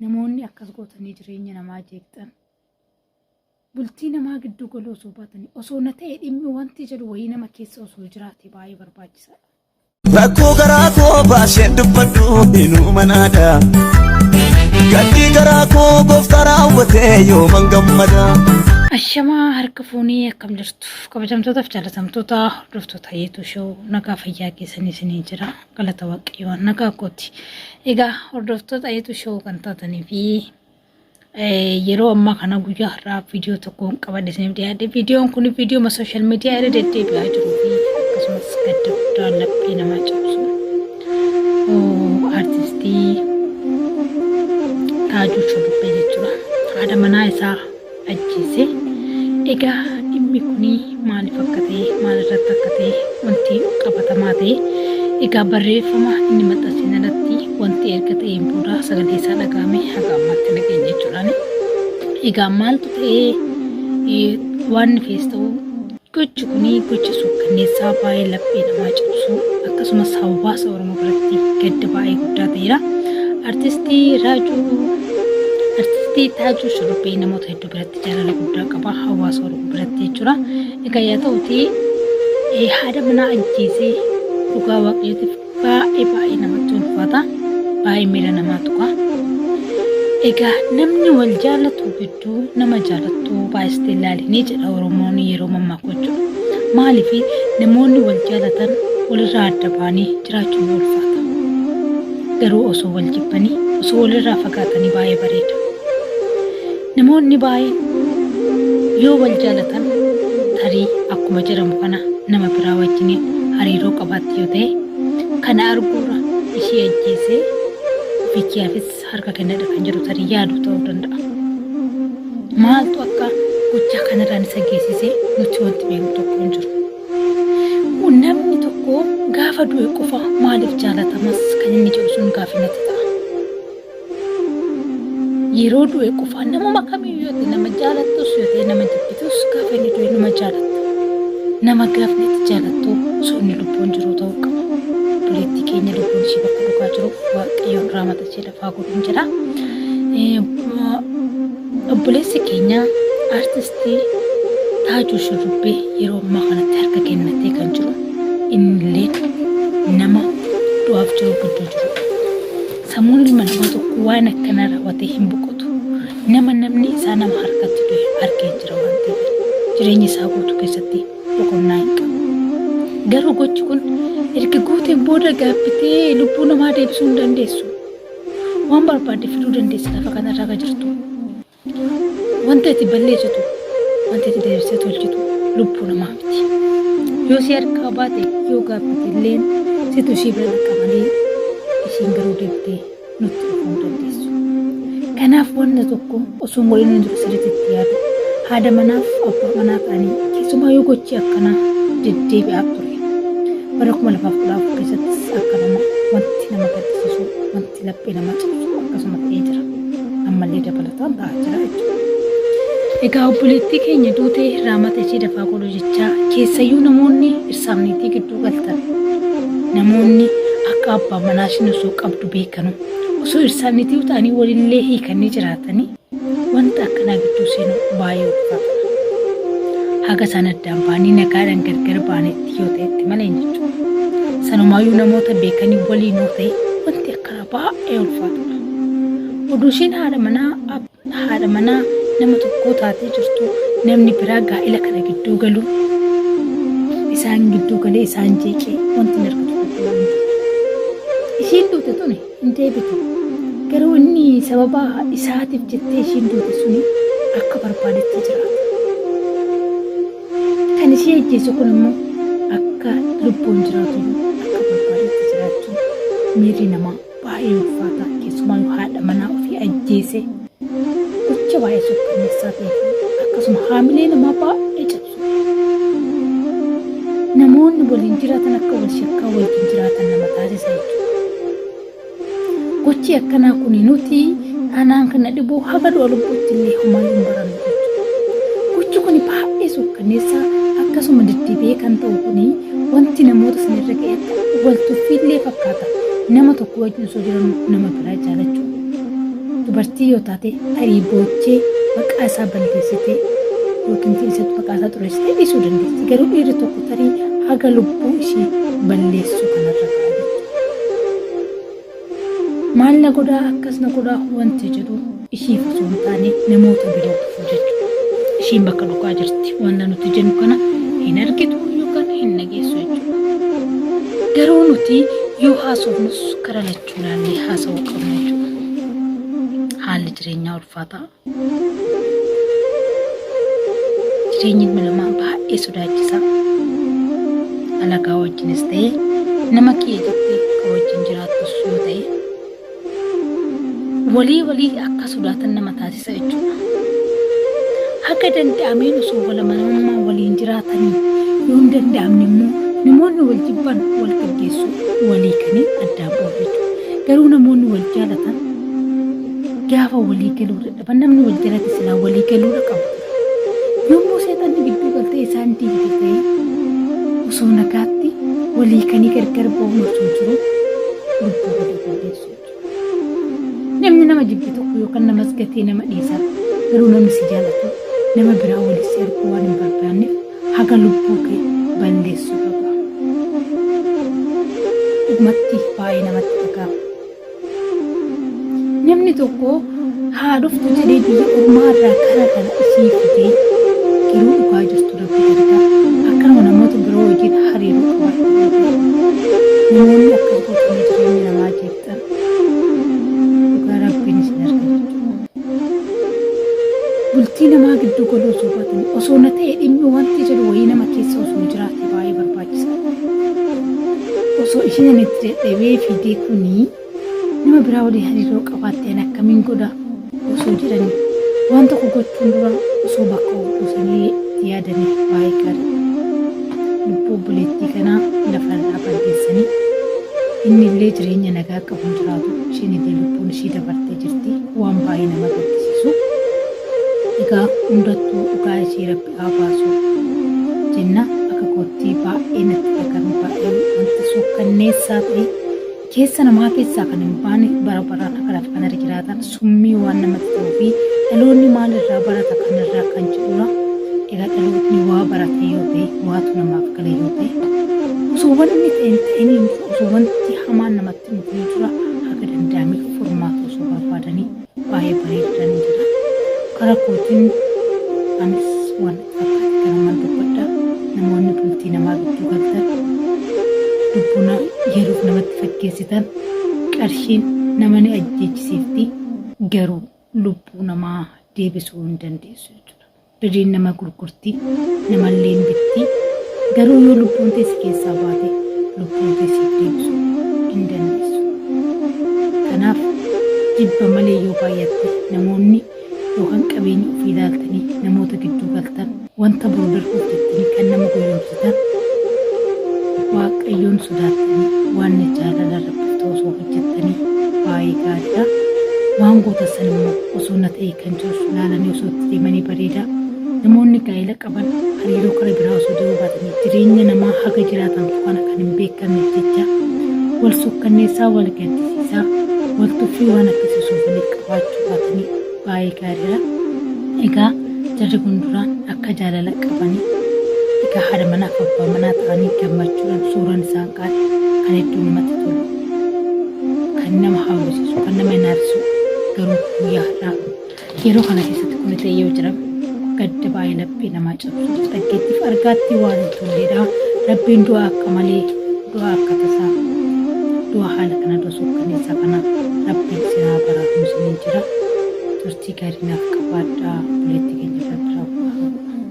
Namoonni akkas gootanii jireenya namaa jeeqxan bultii namaa gidduu galuu osoo baatanii osoo na ta'e dhimmi wanti jedhu wayii nama keessa osoo jiraate baay'ee barbaachisaadha. Rakkoo garaa koo baaseen dubbadhu inuu manaadha. Gaddii garaa koo gooftaa raawwatee yooman gammada. Ashamaa harka fuunii akkam jirtu kabajamtootaaf jaalatamtoota hordoftoota Yeetuu Show nagaa fayyaa keessanii isinii jira galata waaqayyoo nagaa kooti. Egaa hordoftoota Yeetuu Show kan taatanii fi yeroo ammaa kana guyyaa har'aa viidiyoo tokkoon qabadhe isiniif dhiyaadhe. Viidiyoon kun viidiyoo sooshaal miidiyaa irra deddeebi'aa jiruu fi akkasumas gadda guddaa laphee namaa cabsu. Artistii Taajuu Shurrubbee jechuudha. Haadha manaa isaa ajjeese. Egaa dhimmi kun maaliif akka ta'e maal irratti akka ta'e wanti qabatamaa ta'e egaa barreeffama inni maxxanseen alatti wanti erga ta'een booda sagalee isaa dhaga'ame haga ammaatti nageenya jechuudhaan. Egaa maaltu ta'ee waan fees ta'u gochi kun gocha suukkanneessaa baay'ee laphee namaa cabsu akkasumas hawaasa Oromoo biratti gadda baay'ee guddaa ta'eera. Artistii Raajuu Artistii Taajuu Shurrubbee namoota hedduu biratti jaalala guddaa qaba hawaasa Oromoo biratti jechuudha. Egaa yaa ta'uti haadha manaa ajjeesee dhugaa waaqayyootiif baay'ee baay'ee namatti ulfaata. Baay'ee miira namaa tuqa. Egaa namni wal jaalatu gidduu nama jaalattu baay'istee ilaalinii jedha Oromoon yeroo mammaaku jechuudha. Maaliif namoonni wal jaalatan walirraa adda ba'anii jiraachuun ni ulfaata. Garuu osoo wal jibbanii osoo walirraa fagaatanii baay'ee bareeda. Namoonni baay'een yoo wal jaalatan tarii akkuma jedhamu kana nama biraa wajjin hariiroo qabaatti yoo ta'e kana arguurra ishee ajjeesee ofii kiyaafis harka kennadha kan jedhu tarii yaadu ta'uu danda'a. Maaltu akka gochaa kanarraan isa geessise nuti wanti beeknu tokko hin jiru. Namni tokko gaafa du'e qofa maaliif jaalatamas kan inni jedhu sun gaaffii natti ta'a. Yeroo du'e qofa namuma kamiyyuu yoo ta'e nama jaalattus yoo ta'e nama jibbitus gaafa inni du'e nama jaalatta. Nama gaafni itti jaalattu osoo inni lubbuun jiru ta'uu qaba. Obboleettii keenya lubbuun ishee bakka dhugaa jiruuf waaqayyoon raamata ishee lafaa godhuun jedha. Obboleessi keenya artistii Taajuu Shurrubbee yeroo ammaa kanatti harka kennatee kan jiru innillee nama du'aaf jiru gidduu jirudha. Sammuun ilma namaa tokko waan akkanaa raawwatee hin boqotu. Nama namni isaa nama harkatti du'e argee jira waan ta'eef jireenya isaa guutuu keessatti boqonnaa hin qabu. Garuu gochi kun erga gooteen booda gaabbitee lubbuu namaa deebisuu hin dandeessu. Waan barbaadde fiduu dandeessa lafa kanarra akka jirtu. Wanta itti balleessitu, wanta itti deebistee tolchitu lubbuu namaa miti. Yoo si harkaa baate yoo gaabbite illeen situ ishii bira dhaqa malee ishiin garuu deebitee nutti dhufuu hin dandeessu. Kanaaf wanta tokko osoo hin godhin dura sirriitti itti yaadu. Haadha manaaf abbaa manaa ta'anii keessumaa yoo gochi akkanaa deddeebi'aa ture. Bara 2014 keessattis akkanuma wanti nama gaddisiisu wanti laphee nama cabsu akkasuma ta'ee jira. Ammallee dabalataan ta'aa jira jechuudha. Egaa obboleettii keenya duutee raamata ishee dafaa godhu jechaa keessayyuu namoonni dhirsaaf niitii gidduu galtan namoonni akka abbaa manaa isheen osoo qabdu beekanu osoo dhirsaaf niitii ta'anii walillee hiikanii jiraatanii wanta akkanaa gidduu seenuu baay'ee ulfaataadha. Haga isaan addaan ba'anii nagaadhaan gargar ba'anitti yoo ta'etti malee jechuudha. Sanumaayyuu namoota beekanii waliin yoo ta'e wanti akkanaa baay'ee ulfaataadha. Oduu isheen haadha manaa haadha manaa nama tokkoo taatee jirtu namni biraa gaa'ila kana gidduu galu isaan gidduu galee isaan jeeqee wanti hin argatu tokko hin jiru. Ishiin duute tuni hin deebitu. Garuu inni sababa isaatiif jettee ishiin duute suni akka barbaadetti jiraata. Kan ishee ajjeese kun immoo akka lubbuun jiraatu akka barbaadetti jiraachuun miirri namaa baay'ee ulfaataa keessumaa yoo haadha manaa ofii ajjeese gocha baay'ee suukkanneessaa ta'ee fi akkasuma haamilee namaa baay'ee cabsu. Namoonni waliin jiraatan akka wal shakkaa wajjin jiraatan nama taasisa jechuudha. Gochi akkanaa kun nuti anaan kana dhibuu haga du'a lubbuutti illee homaayyuu hin barannu jechuudha. Gochi kun baay'ee suukkanneessaa akkasuma deddeebi'ee kan ta'u kun wanti namoota sanirra ga'e akka wal tuffiillee fakkaata. Nama tokko wajjin osoo jiran nama biraa jaalachuu. Dubartii yoo taate tarii boochee maqaa isaa balleessitee yookiin isatti maqaa isaa xureessitee dhiisuu dandeessi. Garuu dhiirri tokko tarii haga lubbuu ishii balleessuu kanarra ga'a jechuudha. Maal na godhaa, akkas na godhaa wanti jedhu ishiif osoo hin taane namoota birootiif jechuudha. Ishiin bakka dhugaa jirti. Wanta nuti jennu kana hin argitu yookaan hin dhageessu jechuudha. Garuu nuti yoo haasofnus kara lachuu ilaallee haasa'uu qabna jechuudha. Haalli jireenyaa ulfaataa. Jireenyi ilma namaa baay'ee sodaachisaa. Alagaa wajjinis ta'e, nama kiyya jettee kan wajjin jiraattus yoo ta'e, walii walii akka sodaatan nama taasisa jechuudha. Haga danda'ameen osoo wal amanamummaa waliin jiraatanii, yoo hin danda'amne immoo namoonni wal jibban wal gaggeessu, walii kanii addaan ba'u jechuudha. Garuu namoonni wal jaalatan gaafa walii galuu dadhaban, namni wal jalate silaa walii galuudha qabu ture. Yommuu seexanni gidduu galtee isaan diigde ta'e, osoo nagaatti walii kanii gargar ba'uun osoo jiru lubbuu walii balleessu jechuudha. Namni nama jibbe tokko yookaan namas gatee nama dhiisa. Garuu namni si jaalatu nama biraa waliin si arguu waan hin barbaanneef haga lubbuu kee balleessuu qaba. Dhugumatti baay'ee namatti dhaga'ama. Namni tokko haa dhuftu jedhee biyya ormaa irraa kara kana isii fidee, garuu dhugaa jirtu Rabbi gargaara. Akkanuma namoota biroo wajjin hariiroo qabaachuu danda'u. Namoonni akkas gootanii jireenya namaa jeeqxan, dhugaa Rabbiin isin arga jechuudha. Bultii namaa gidduu galuu osoo baatanii, osoo na ta'e dhimmi wanti jedhu wayii nama keessa osoo jiraate baay'ee barbaachisaadha. Osoo isheen ani itti dadhabee fidee kuni nama biraa waliin hariiroo qabaatte ani akkamiin godha osoo jedhanii, waan tokko gochuun dura osoo bakka of buusanii itti yaadanii baay'ee gaariidha. Lubbuu obboleettii kanaa lafarraa balleessanii, inni illee jireenya nagaa qabu hin jiraatu, isheen illee lubbuun ishii dabartee jirti, waan baay'ee nama gaddisiisu. Egaa hundattuu dhugaa ishee Rabbi haa baasu jenna. Akka kootti baay'ee natti dhagahame, baay'ee wanti suukkanneessaa ta'e, keessa namaa keessaa kan hin baane, bara baraan akka lafa kanarra jiraatan summii waan namatti ta'uu fi dhaloonni maalirraa barata kanarraa kan jedhudha. Egaa dhalootni waa barate yoo ta'e, waatu namaaf gala yoo ta'e, osoo wanni ta'e hin ta'iniin dura, osoo wanti hamaan namatti hin dhufin dura, haga danda'ame furmaata osoo barbaadanii baay'ee bareedaadhaan jedha. Karaa kootiin anis waan natti fakkaate kanumaan dubbadha. Namoonni bultii namaa gidduu galtan, lubbuu yeroof namatti fakkeessitan, qarshiin nama ni ajjeechisiifti, garuu lubbuu namaa deebisuu hin dandeessu jechuudha. Birriin nama gurgurti, namallee hin bitti, garuu yoo lubbuun tee si keessaa baate lubbuun tee siif deebisuu hin dandeessu. Kanaaf jibba malee yoo baay'atte, namoonni yookaan qabeenya ofii ilaaltanii namoota gidduu galtan, wanta boru darbuuf jettanii kan nama gowwoomsitan, Waaqayyoon sodaattanii waan jaalala Rabbiif ta'u osoo hojjettanii baay'ee gaariidha. Waan goota san immoo osoo na ta'e kan jirus ilaalanii osoo itti deemanii bareeda. Namoonni gaa'ela qaban hariiroo kara biraa osoo deemuu baatanii, jireenya namaa haga jiraatamtu kana kan hin beekamneef jecha wal sukkanneessaa, wal gaddisiisaa, wal tuffii waan akkasii osoo waliif qabaachuu baatanii baay'ee gaariidha. Egaa jarri kun duraan akka jaalala qabanii, egaa haadha manaa fi abbaa manaa ta'anii gammachuudhaan suuraan isaan ka'an kan hedduu namatti tolu, kan nama hawwisiisu, kan nama inaafsisu, garuu guyyaa har'aa yeroo kana keessatti kun ta'e yoo jiran gadda baay'ee laphee namaa cabsu, dhaggeettiif argaatti waan hin tolleedha. Rabbiin du'a akka malee, du'a akka tasaa, du'a haala kana, du'a suukkanneessaa kana Rabbiin sinaa baraatu isiniin jira. Turtii gaarii naaf qabaadhaa. Buleetti keenya biratti raawwata.